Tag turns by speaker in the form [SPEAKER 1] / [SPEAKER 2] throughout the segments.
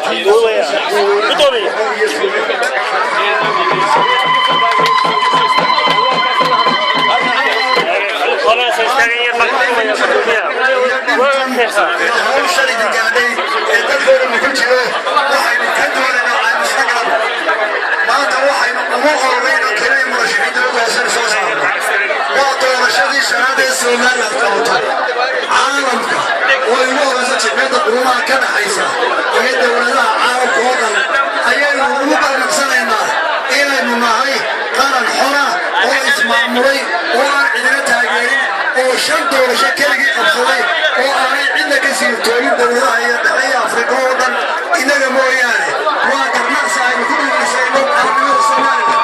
[SPEAKER 1] Gudoomiye.
[SPEAKER 2] Hawshan idin gaadhay ee dalkooda ku jiro, waxaynu ka doonaynaa aynu isla galno. Maanta waxaynu ugu horeyno keliya murashaxiinta ugu hoosena soo saarno. Waa doorashadii shanaad ee Somaliland qabato. Caalamka oo ugu horeysa jibciyadda qurumaha ka dhaxaysa ee dowladaha caalamka oo dhan ayaynu ugu garnaqsanaynaa inaynu nahay qaran xora oo ismaamulay oo aan cidina taageerin, oo shan doorasho keligii qabsaday, oo aanay cidna ka siirtoonin dowladaha iyo dhexe iyo Afrika oo dhan innaga mooyaane. Waa garnaqsi aynu ku dhigisayno qarannimada Soomaaliya.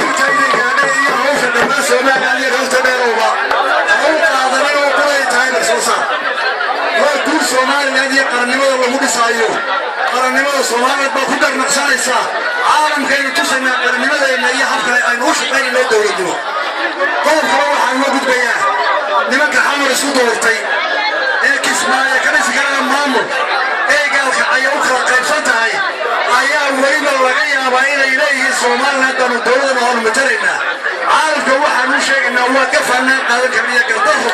[SPEAKER 2] Inta idin gaadhay iyo hawsha dhammaan Soomaaliya iyo hawsha dheerowba ha u qaadanin oo qolay tahay la soo saar. Waa guul Somaliland iyo qarannimada lagu dhisaayo. Qarannimada Soomaaliyeed baa ku garnaqsanaysaa. Caalamkaynu tusaynaa qarannimadeenna iyo habka aynu u shaqaynayno dowladnimo. Qodob kale waxaan uga gudbayaa nimanka Xamar isu doortay ee Kismaayo ka dhisi karana maamul ee Gaalkacaya u kala qaybsan tahay ayaa weliba laga yaabaa inay leeyihiin Somaliland baanu dowladana hoonu matalaynaa. Caalamka waxaan u sheegaynaa waa gafanaan qaadan karna iyo gardarro.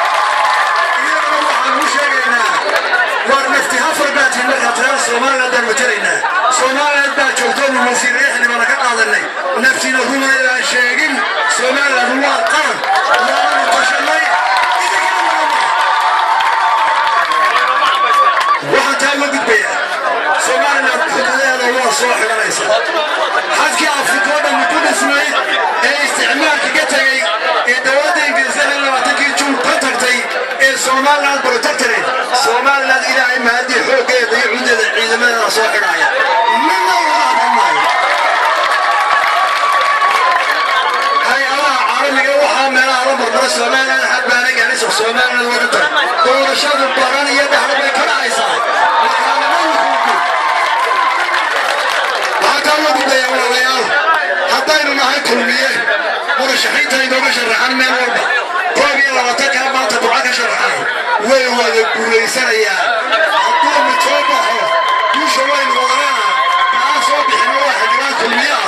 [SPEAKER 2] Iyagana waxaan u sheegaynaa, waar nafti hafar baa tihin markaa tirada Somaliland baan matalaynaa. Somaliland baa joogtoonu wasiirre xildhibaana ka qaadanay. Naftina rumaydaan sheegin. Somaliland waa qaran, waananu tashanay, idinkana malama. Waxaan taa uga gudbayaa, Somaliland xuduudaheeda waa soo xidhanaysa. Xadkii Afrika oo dhan ku dhisnayd ee isticmaalka ka tegey ee dowladda Ingiriiska 26-kii Juun ka tagtay ee Somaliland protectorate, Somaliland Ilaahay mahadii xooggeeda iyo cuddeeda ciidamadeeda soo xidhaya, midna laga hadlan maayo. Hay-adaha caalamiga waxaa meelaha la marmara Somaliland xad baana gaaraysa. Somaliland waa ka doorashadu baran iyo dhexda bay ka dhacaysaa. Waxaa kaa loo gudbayaa, walaalayaal, haddaynu nahay Kulmiye, murashaxiinta inooga sharaxan meel walba, 21-kaa maanta Burca ka sharaxay, way wada guulaysanayaan. Hadduu mid soo baxo, guusha waynu wadanana. Kaan soo bixino waa xildhibaan Kulmiye ah.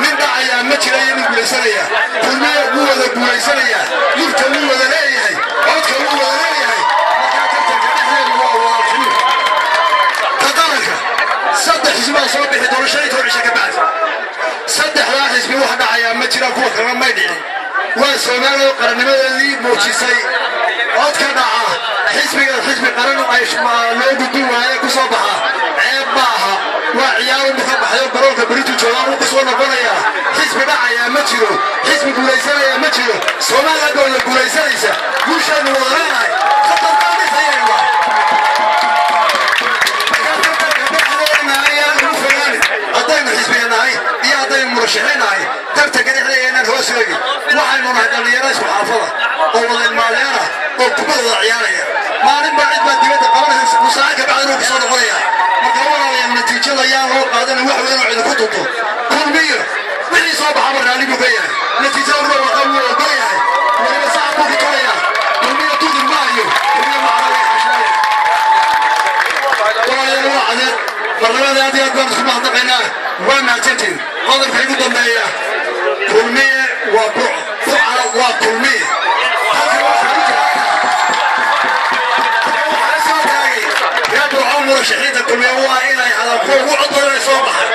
[SPEAKER 2] Nin dhacayaa ma jira iyo nin guulaysanaya. Kulmiye wuu wada guulaysanayaa. Lugta wuu wada leeyahay, codka wuu wada leeyahay. Markaa tartanka dhexdeedu waa walaaltinimo. Ta qaranka, saddex xisbi baa soo bixi doona 15 cisho ka bacdi. Saddexdaa xisbi wax dhacayaa ma jiraan, kuwa kalena may dhicin. Waa Soomaaliya oo qarannimadeedii muujisay. Codka dhaca xisbiga xisbi qaran ay loo gudbin waaye ku soo baxa ceeb ma aha. Waa ciyaar ka baxayo. Garoonka beritu joogaan uu kusoo noqonayaa. Xisbi dhacayaa ma jiro, xisbi guulaysanayaa ma jiro. Soomaaliya baa wada guulaysanaysa. Guushaanu wada leenahay. Khatartaadhisayaynu nahay. Ayaan ugu fogaanin haddaynu xisbiga nahay iyo haddaynu murashaxiin nahay. Tartanka dhexdeeda hoos eegin. Waxaynu nahay dhallinyaro isku xaafada oo wada ilmaadeena oo kubad wada ciyaaraya. Maalin baa cid baa dibadda qabanaysa, musaaca ka bacdina uu kusoo noqonaya. Marka walaalayaal, natiijada yaan loo qaadanay wax weyn oo idinku tunto. Kulmiyo wixii soo baxaba raalli buu ka yahay. Natiijada ruuxa wuu ogol yahay, weliba sacab buu ku tolayaa. Kulmiyo dudi maayo. Kulmiyo macnaa xashaaya. Walaalayaal, waa cadeed barlamada. Aad iyo aad baan isku mahadnaqaynaa, waa mahadsantiin. Qodobka igu dambeeya, Kulmiye waa Burco, Burcana waa Kulmiye. Halkan waxaa ku jira, waxaa soo taagay reer Burco. Murashaxiinta Kulmiye waa inay hadaan kuwa ugu cod badan ay soo baxay.